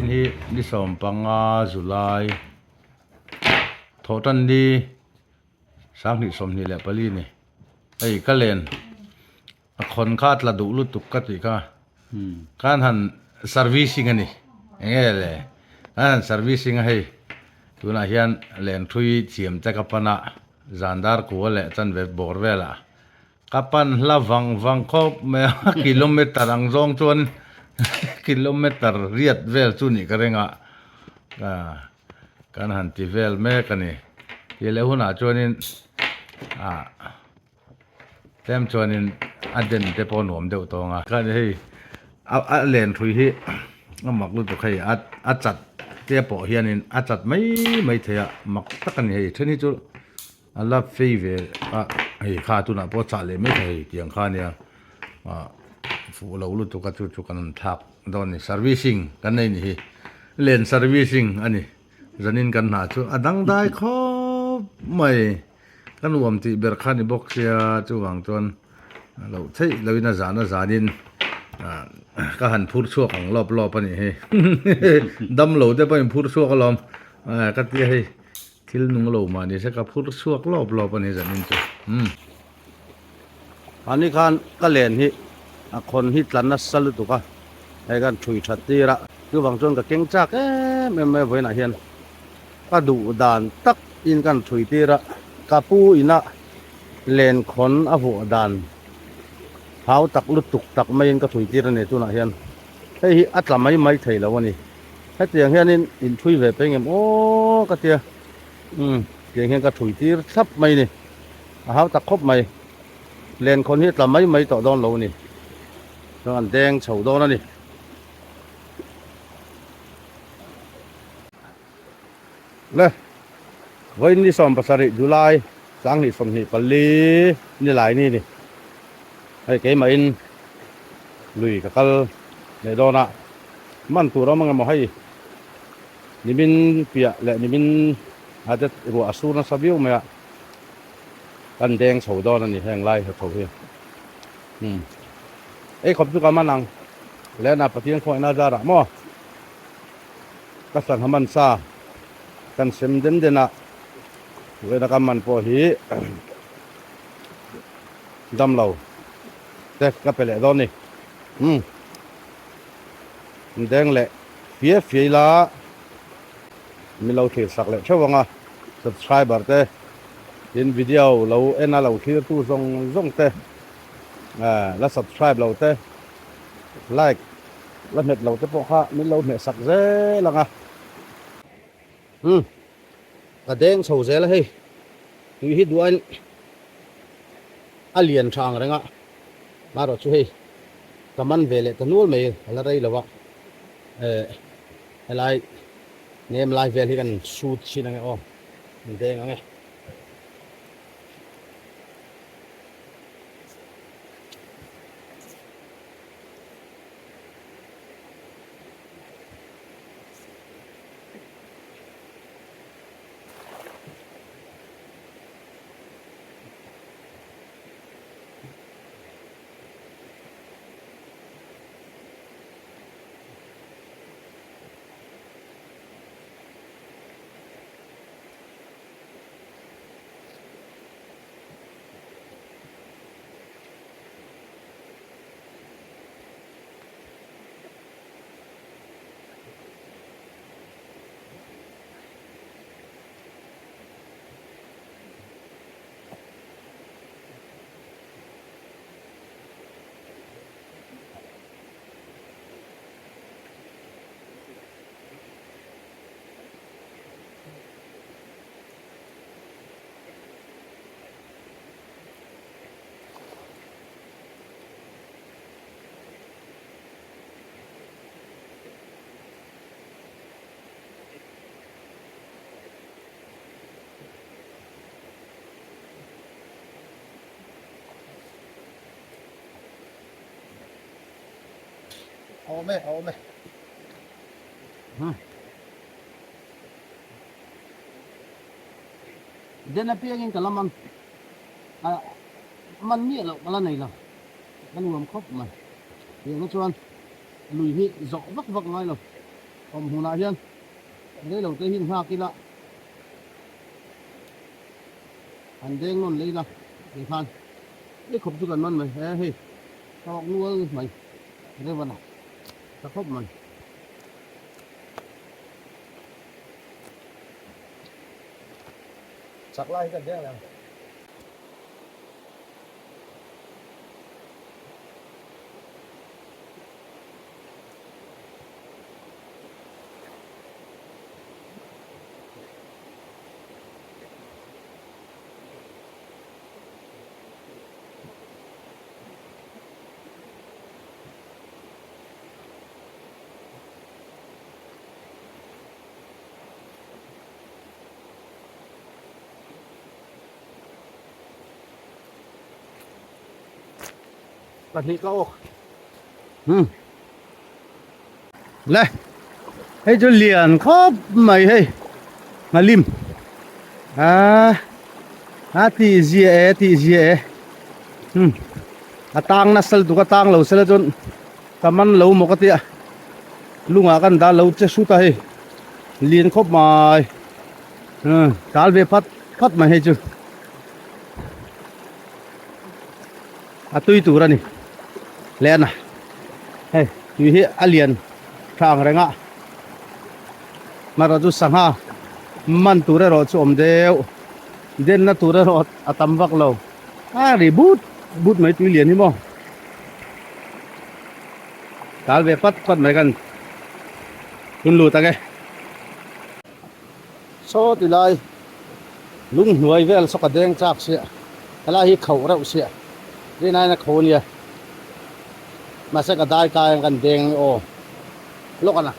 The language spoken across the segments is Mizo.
Vawiin hi ni 15 July thawhtan ni 2024 ni. Hei ka len a khawn kha a tla duh lutuk ka tih kha khan han servicing a ni enge le khan han servicing a hei tunah hian len thui thiam te ka pan a zan dar kua leh chanve bawr velah Ka pan hla vang vang khawp mai a, kilometer ang zawng chuan kilometer riat vel chu nih ka ring a, kan han ti vel mek a ni. Tih leh hunah chuanin ah tlem chuanin a den te pawh nuam deuh tawng a. Khan hei a len hrui hi a mak lutuk hei a chat te pawh hianin a chat mai mai thei a, mak tak a ni hei then hi chu. A la fei ve a hei kha tunah pawh chah leh mai thei hei tiang kha ania ah fuh lo lutuk a chu chu kan han thlak dawn a ni servicing kan nei ni hi len servicing a ni zanin kan hna chu a dangdai khawp mai ka nuam tih ber kha ni bawk sia chuvang chuan a loh theih loin a zan a zanin ah ka han phur chhuak ang lawp lawp a nih hi damlo te pawhin phur chhuak alawm ka tia hei. Thil nung lo mah ni se ka phur chhuak lawp lawp a ni zanin chu. Umm. Mahni khan ka len hi a khawn hi tla nasa lutuk a, hei kan thui that tir a, chuvang chuan ka keng chak em em mai a vawiinah hian ka duh dan tak in kan thui tir a, ka pu ina len khawn a vuah dan hau tak lutuk tak maiin ka thui tir a ni tunah hian hei hi a tla mai mai thei lo a ni. Hetiang hianin inthui ve peng em aw ka tia umm tiang hian ka thui tir thlap mai ni a hau tak khawp mai lenkhawn hi a tla mai mai tawh dawn lo a ni chuan an deng chho dawn a ni. Le vawiin ni 17 July 2024 ni lai ni ni hei keimahin lui ka kal leh dawn a. Man tur awm angemaw hei nimin piah leh nimin ah te ruah a sur nasa viau mai a, kan deng chho dawn a ni heng lai ha tho hi. Umm ei khawp chu ka man ang lehna Pathian khawngaihna zarah maw ka sangha man sa kan sem den den a, vawiina ka man pawh hi damlo te ka pe leh dawn a ni. Umm. Deng leh fia fia ila min lo thlir sak leh theuh ang a, subscriber te tin video lo en a lo thlir tu zawng zawng te la subscribe lo te like la hmet lo te pawh kha min lo hmeh sak zel ang a. Umm ka deng chho zel a hei tui hi duain a lian tha ang reng a. Marawh chu hei ka man ve leh ta nual mai a la rei lo a, eh helai nem lai vel hi kan shoot thin ange aw, an deng ange. Awm e, awm e. Den apiangin ka la man a man miah loh ka la nei lo ka nuam khawp mai tiang te chuan lui hi zawh vak vak ngai lo. Awm hmunah hian reilo te hi nghak ila an deng nawn leh ila tih khan ei khawp chu kan man mai he hei thawk nual mai Revan a tha khawp mai. Chak lai hi kan deng leh ang. Pahnih ka awk. Hmm. Le. Hei chu lian khawp mai hei. Ngalim. A. A ti zia e ti zia e. Hmm. A tang na sal tuk a tang lo sela chuan ka man lo maw ka tia. Lungah kan dah lo che hrut a hei. Lian khawp mai. Hmm. Tal ve phat phat mai hei chu. A tui tur a ni len a hei tui hi a lian tha ang reng a marawh chu sangha man tur erawh chu awm deuh denna tur erawh a tam vak lo a ri but but mai tui lian hi maw tal ve pat pat mai kan hun lut ang e. Saw ti lai lung hnuai vel saw ka deng chak sia helai hi khauh reuh sia rinai na kho ania mahse ka dai kai ang kan deng aw lawk ana.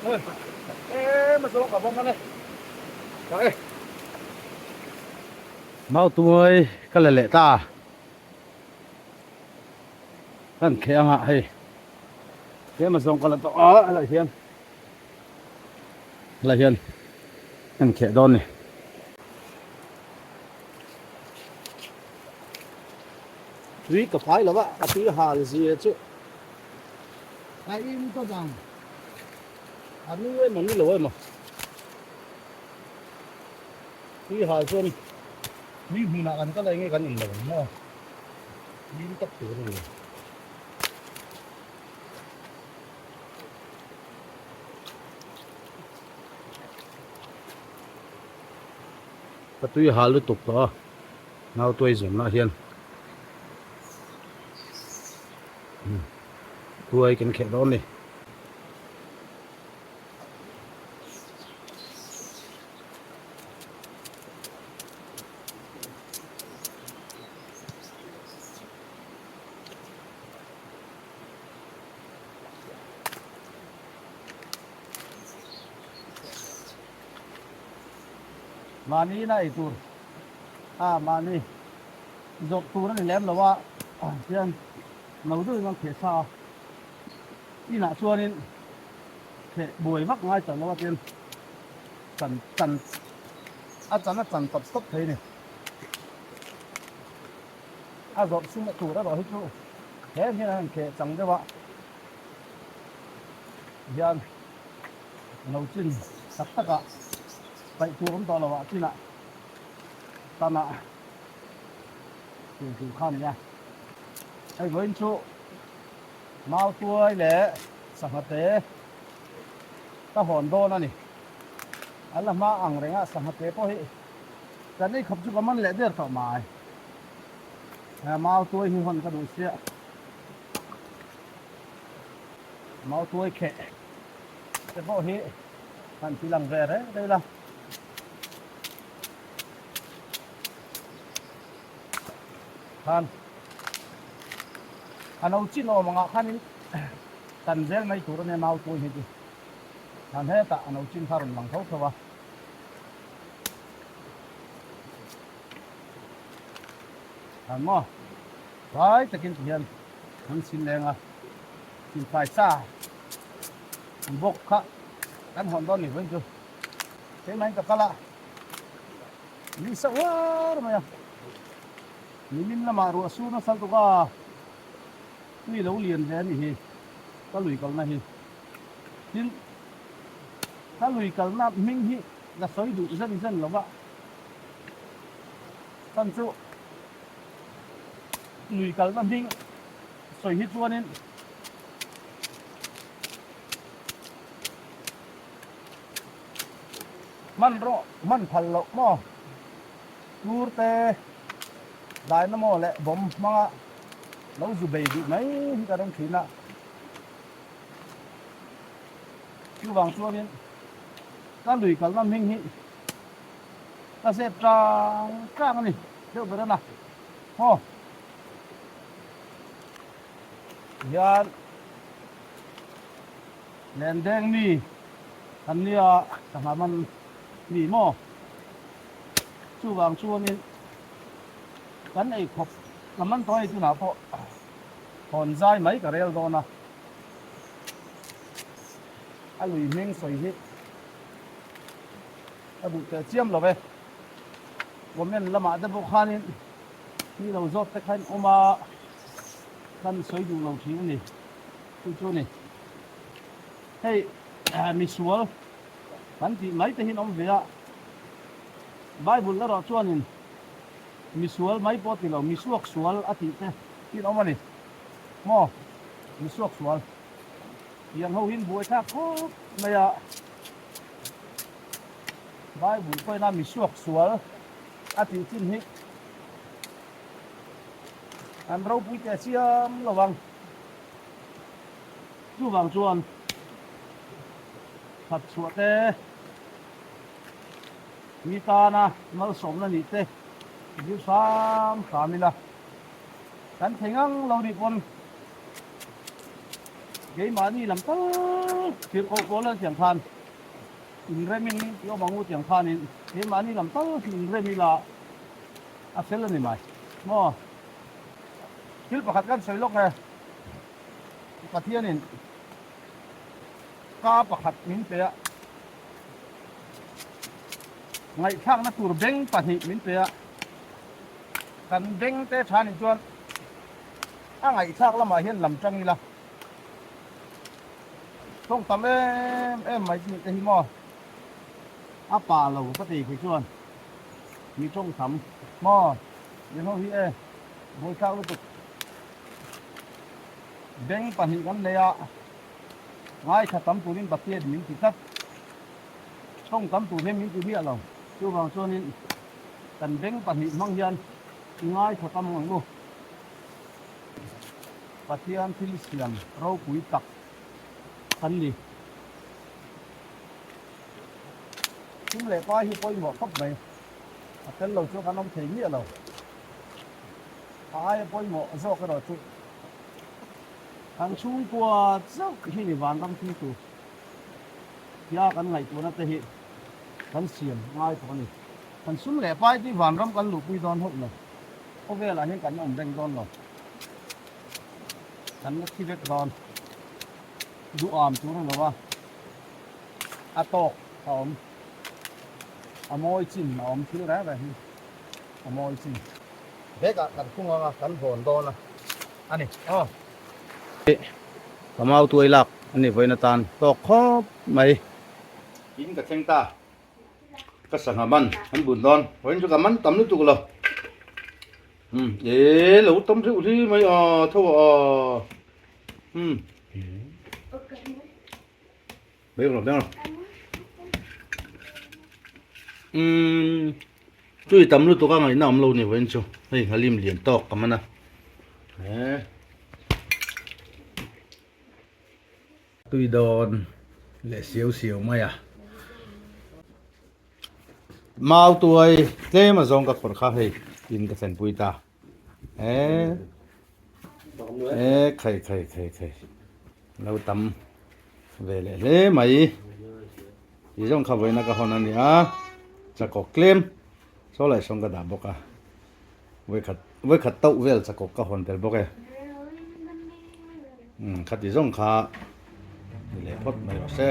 Em a zawng ka vawng a ni. Ka e. Mautuai ka la leh ta. Kan kheh anga hei. Tlem a zawng ka la tawh a helai hian. Helai hian kan kheh dawn ni. Tui ka fai lo a, a tui hal zia chu a in tawp ang. A nu emaw ni lo emaw. Tui hal chuan mi hmunah kan kal a enge kan in lo ang maw? Lim tak tur a ni. Ka tui hal lutuk tawh a, nau tuai zawmna hian tuai kan kheh dawn a ni. Mahni ina ei tur a mahni zawrh tur a ni lem lo a chuan no deuhin an kheh sa a inah chuanin kheh buai vak ngai ta lo a tin chan chan a chan a chan tawp tawp thei a ni. A zawrh sum a tur erawh hi chu tlem hian a han kheh chang deuh a hian lo chin tak tak ah paih tur awm tawh lo ah chinah tanah tur tur kha a ni a. Hei vawiin chu mau tuai leh sangha te ka hawn dawn a ni. An la hma ang reng a sangha te pawh hi kan ei khawp chu ka man leh der tawh mai. Mau tuai hi hawn ka duh sia. Mau tuai kheh te pawh hi han ti lang ve reng reng ila. Khan a lo chin awm angah khanin tan zel mai tur a nia mau tuai hi chu. Khan hetah a lo chin kha a rawn lang tho tho a. Khan maw vai takin tihian an chin leng a. Chinfai sa bawk kha kan hawn dawn ni vawiin chu keimah in ka kal a ni sa uar mai a nimin lamah ruah sur nasa lutuk a tui lo lian ve a nih hi ka lui kalna hi tin ka lui kalna hming hi ka sawi duh zen zen lo va chan chu lui kalna hming sawi hi chuanin hmanraw hman phal loh maw tur te dynamo leh bomb hmanga lo zu bei duh mai hi ka ring thin a chuvang chuanin ka lui kalna hming hi ka zep tang tang a ni deuh ber a na maw. Hian lendeng mi an nia sangha man mi maw chuvang chuanin kan ei khawp ka man tawh a ni tunah pawh hawn zai mai ka rel dawn a a lui hming sawi hi ka duh teh chiam lo ve comment lamah te pawh khanin Ni lo zawk te kha in awm a, kan sawi duh lo thin a ni. Chu chu a ni. Hei misual kan tih mai te hi an awm ve a, Bible erawh chuanin misual mai pawh a ti lo, misuak sual a tih te hi an awm a ni. Maw? Misuak sual. Tiang ho hi an buaithlak khawp mai a, Bible pawhin a misuak sual A tih chin hi an ropui teh chiam lo ang. Chuvang chuan that chhuah te, mi tana malsawmna nih te zir hram hram ila kan thei ngang lo nih pawn. Keimahni lam tal thir koh pawl an siam khan inremin i awm ang u tiang khanin keimahni lam tal hi inrem ila a fel a ni mai maw? Thil pakhat kan sawi lawk e, Pathianin ka pakhat min pe a, ngaihthlakna tur beng pahnih min pe a, kan beng te thanin chuan A ngaihthlak lamah hian lam tang ila tawng tam em em mai tih te hi maw a pa lo ka ti khi chuan mi tawng tam maw ni ho hi e buaithlak lutuk beng pahnih kan nei a ngaithla tam turin Pathian min ti tlat tawng tam tur hian min ti miah lo chuvang chuanin kan beng pahnih hmang hian i ngaithla tam ang u. Pathian thil siam ropui tak an ni. Thum leh pa hi pawimawh khawp mai. A tel lo chu kan awm thei miah lo. A aia pawimawh zawk erawh chu kan chhungkua chauh hi ni vanram thil tur tia kan ngaihtuahna te hi kan siam ngai tawh a ni. Kan sum leh pai chu vanram kan luhpui dawn hauh lo. Khawvelah hian kan awm reng dawn lo. Kan la thi vek dawn. Duham tur a lo a, a tawk a awm. A mawi chin a awm thil reng reng hi a mawi chin. Bag ah kan khung ang a, kan vawn dawn a a ni aw. Ka mau tuai lak a ni vawiin atan tawk khawp mai. In ka thleng ta. Ka sangha man an bun dawn vawiin chu ka man tam lutuk lo um e lo tam reuh hli mai a tho a um beng rawh beng rawh um tui tam lutuk a ngaihna awm lo ni vawiin chu hei nghalim lian tawk ka man a e Tui dawn leh siau siau mai a. Mau tuai tlem a zawng ka khawrh kha hei in ka thlenpui ta. E e khai khai khai khai lo tam ve leh hle mai. Ti zawng kha vawiina ka hawn a ni a, chakawk tlem saw lai sawng ka dah bawk a. Vawikhat vawikhat tauh vel chakawk ka hawn tel bawk e. Umm khati zawng kha ni leh phawt mai rawh se.